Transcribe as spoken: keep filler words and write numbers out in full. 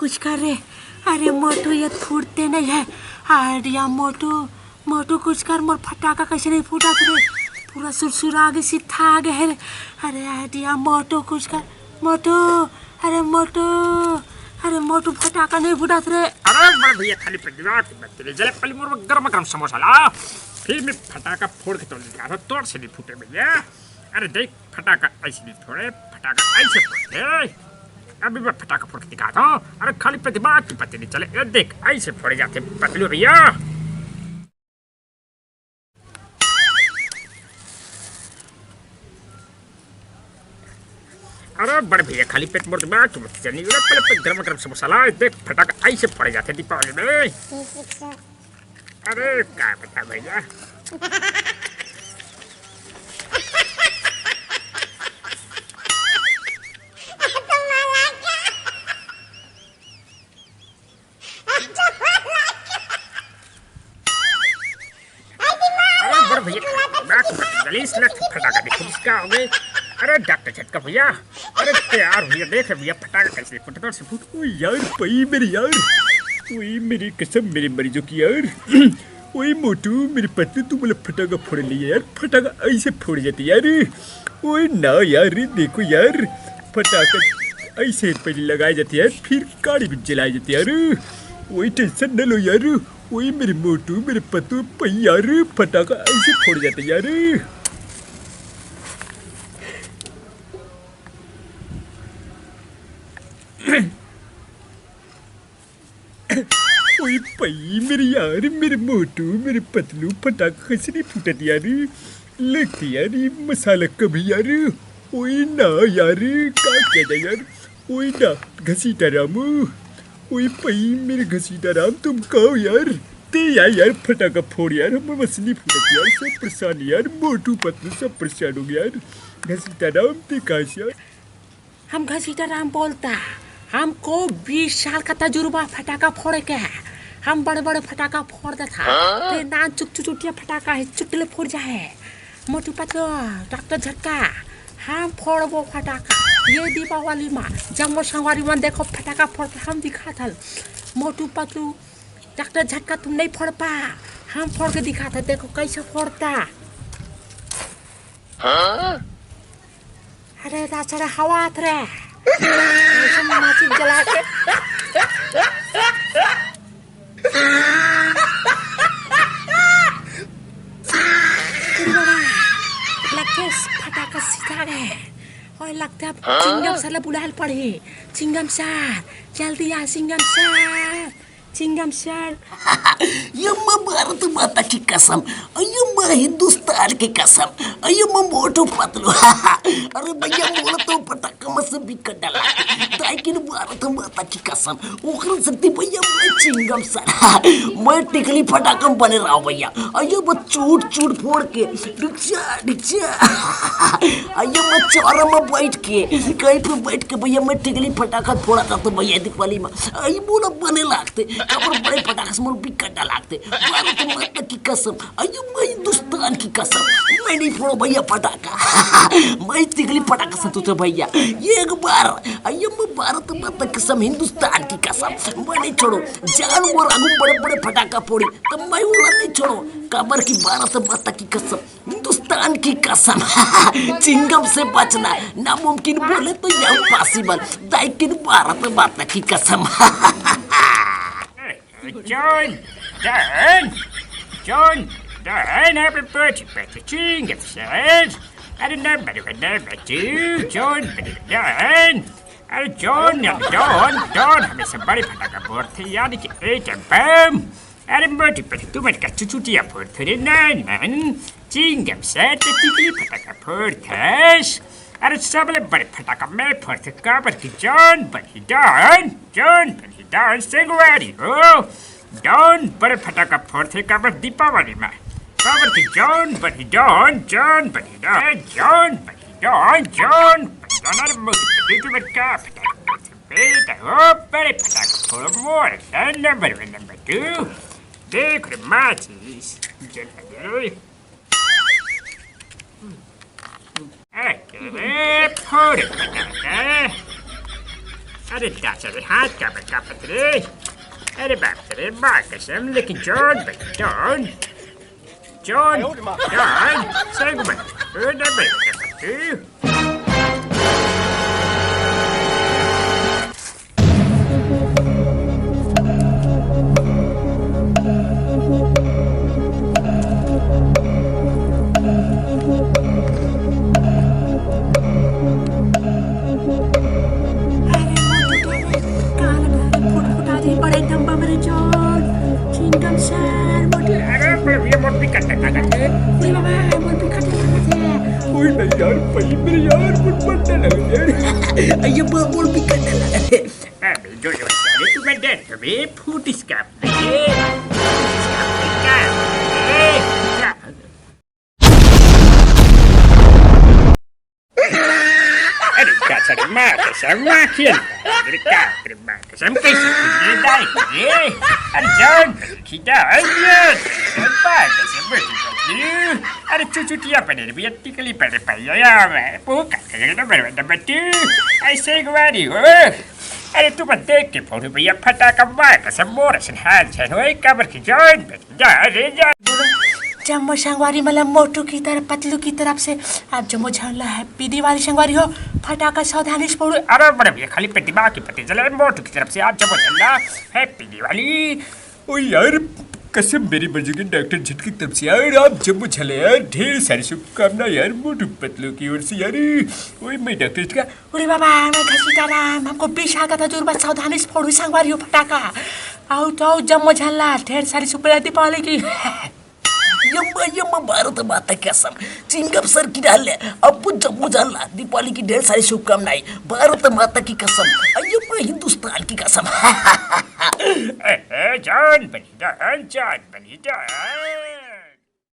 कुछ कर रे। अरे मोटू, ये फूटते नहीं है। आइडिया मोटू, मोटू कुछ कर, मोर फटाका कैसे नहीं फूटा रे? पूरा सुरसुरा आगे, सित्था आगे है रे। अरे आइडिया मोटू कुछ कर, मोटू, अरे मोटू, अरे मोटू फटाका नहीं फूटा रे। अरे बड़े भैया, खाली पेट दिमाग की बात करिए, जले पहले मोर गरम गरम समोसा ला, फिर मैं फटाका फोड़ के तोड़ दिखा रहा, तोड़ से नहीं फूटे भैया। अरे देख, फटाका ऐसे नहीं फोड़े, फटाका ऐसे फोड़े। अभी मैं फटाका फोड़ के दिखाता हूँ। अरे खाली पे दिमाग की पत्ती नहीं चले, ये देख ऐसे फोड़े जाते पतलू भैया। अरे बड़े भैया, खाली पेट मोर दिमाग की पत्ती चलनी, पहले पे गरम गरम समोसा ला, देख फटाका ऐसे फोड़े जाते दीपावली में। अरे का बता भैया। अरे बड़ भैया, नाक में गलीस लग फटाका देखो इसका हो गए। अरे डॉक्टर झटका भैया, अरे तैयार भैया, देख भैया फटाका कैसे फुटता से फुट। ओ यार, पई मेरे यार, ओए मेरी कसम मेरे मरीजों की यार। ओए मोटू, मेरे पतलू, तू बोला फटाका फोड़ लिया यार, फटाका ऐसे फोड़ जाते यार। ओए ना यार, देखो यार, फटाका ऐसे पहले लगाए जाते यार, फिर गाड़ी में जलाए जाते यार। ओए टेंशन न लो यार। ओए मेरे मोटू, मेरे पतलू, पई यार, फटाका ऐसे फोड़ जाते यार। ओए पई मेरे यार, मेरे मोटू, मेरे पतलू, फटाका कैसे नहीं फूटत यार? लगते यार ये मसाला कभी यार। ओए ना यार, का किया जाए यार? ओए ना, घसीटा रामू, ओए पई मेरे घसीटा राम, तुम कहो यार। ते यार, यार फटाका फोड़ यार, हम बस नहीं फूटत यार, सब परेशान यार, मोटू पतलू सब परेशान हो गया यार। घसीटा राम, ते कहाँ से यार? हम घसीटा राम बोलता, हमको बीस साल का तजुर्बा फटाका फोड़े के है। हम बड़े बड़े फटाका फोड़ देता, ते नान चुक चुक चुटिया फटाका है, चुटले फोड़ जाए। मोटू पतलू, डॉक्टर झटका, हम फोड़बो फटाका ये दीपावली में। जम्मो संगवारी मन देखो, फटाका फोड़ के हम दिखात हल। मोटू पतलू, डॉक्टर झटका तुम नहीं फोड़ पा, हम फोड़ के दिखात हल, देखो कैसे फोड़ता। अरे राचड़ा हवा आत रे। ऐसे माचिस जला के। लगथे फटाका सीधा गे। ओए लगथे अब चिंगम सर ला बुलाए ल पड़ही। चिंगम सर, जल्दी आ चिंगम सर। चिंगम सर। यम्मा भारत माता की कसम, अयम्मा हिंदुस्तान की कसम, अयम्मा मोटू पतलू। अरे भैया, मोला तो फटाका म से बिकट डर लगथे। दाई किन भारत माता की कसम, ओकर सेती भैया मैं चिंगम सर, मैं टिकली फटाका म बने रहूं भैया। अयम्मा चूट चूट फोड़ के, डिक्चा डिक्चा। अयम्मा चौरा म बैठ के, कहीं पे बैठ के भैया मैं टिकली फटाका फोड़ा था तो भैया दीपावली म अई मोला बने लागथे, काबर बड़े फटाका से मोला बिकट डर लागथे। भारत माता की कसम, अयो मैं हिंदुस्तान की कसम, मैं नहीं फोड़ो भैया फटाका। मैं तिगली फटाका से तुझे भैया, ये एक बार, अयो मैं भारत माता की कसम, हिंदुस्तान की कसम, मैं नहीं छोड़ो। जान वो रागू बड़े बड़े फटाका फोड़ी, तब मैं वो नहीं छोड़ो, काबर की भारत माता की कसम, हिंदुस्तान की कसम। चिंगम से बचना नामुमकिन, बोले तो इम्पॉसिबल। दाई किन भारत माता की कसम। John, John, John, John, happy birthday, birthday, चिंगम सर। अरे ना बड़े ना बच्चे, John, बड़े John। अरे John, John, John, हमेशा बड़े फटाका फोड़थे, यानी कि एटम बम। अरे मोटी पतलू, तुमन का चुचुटिया फोड़थो रे नान मन, चिंगम सर ते तितली फटाका फोड़थस। अरे सबले बड़े फटाका मैं फोड़थों, काबर कि John बने Don, John बने Don संगवारी हो। Don बड़े फटाका फोड़थे काबर दीपावली में, काबर कि John बने Don, John बने Don, John बने Don, John बने Don। अरे मोटी पतलू, तुमन का फटाका फोड़थो? बेटा हो, बड़े फटाका फोड़ो मोर, number one, number two। देख रे माचिस, जला दे। अरे फोड़ फटाका। अरे दादा रे, हाथ काबर कांपत रे? अरे बाप रे, माँ कसम, लेकिन जॉन भाई, जॉन, जॉन, जॉन, सही में, अरे भाई, अरे मोटू रे, कान भर फुटफुटा दे, बड़े एकदम बम रे चोट। चिंगम सर, मोटू। अरे, अरे, ये मोटू भी कट, कट, कट। अरे बाबा, मोटू भी कट, कट, कट। ओए नहीं यार, भाई मेरे यार, फुटफुटा लग यार। ये बा-, मोटू भी कट लगा। अबे, जो, जो, साले, तू मैं डर, अबे, फूट इसका, अबे, फूट इसका, अबे, क्या, अबे, क्या? अरे, क्या सारे माँ कसम, माँ खेल। अरे, क्या, अरे, माँ कसम, कैसे खुद ये दाई, ये? अरे, जान, खिदा, अरे, माँ कसम, अरे, चुचुटिया पनीर भी अट्टी कली पड़े पाई, या मैं, वो का, का, का, का, का, बट्टी, ऐसे एक बारी हो। अरे, तू बस देख के फोटो भैया, फटाका मार कसम, मोर असन हाल छन होए, काबर की जान, जा रे, जा। जम्मो संगवारी, मतलब मोटू की तरफ, पतलू की तरफ से आप जम्मो झन ला हैप्पी दिवाली संगवारी हो। फटाका सावधानी से फोड़ू। अरे बड़े भैया, खाली पेट दिमाग की पत्ती जले, मोटू की तरफ से आप जम्मो झन ला हैप्पी दिवाली। ओ यार, कसम मेरी बजूंगी डॉक्टर झट की तरफ से यार, आप जम्मो झन ला यार, ढेर सारी शुभकामना यार, मोटू पतलू की ओर से यार। ओए मैं डॉक्टर झट का। अरे बाबा, मैं घसीटा राम, हमको बीस साल का तजुर्बा, सावधानी से फोड़ू संगवारी हो फटाका। आओ तो आओ जम्मो झन ला, ढेर सारी शुभकामना दीपावली की। यम्मा, यम्मा, भारत माता की कसम। चिंगम सर की डाल ले। अब्बू जम्मू जान ला, दीपावली की ढेर सारी शुभकामनाएं। भारत माता की कसम। अय्यप्पा, हिंदुस्तान की कसम। ए, ए, जान बनी जान, जान बनी जान।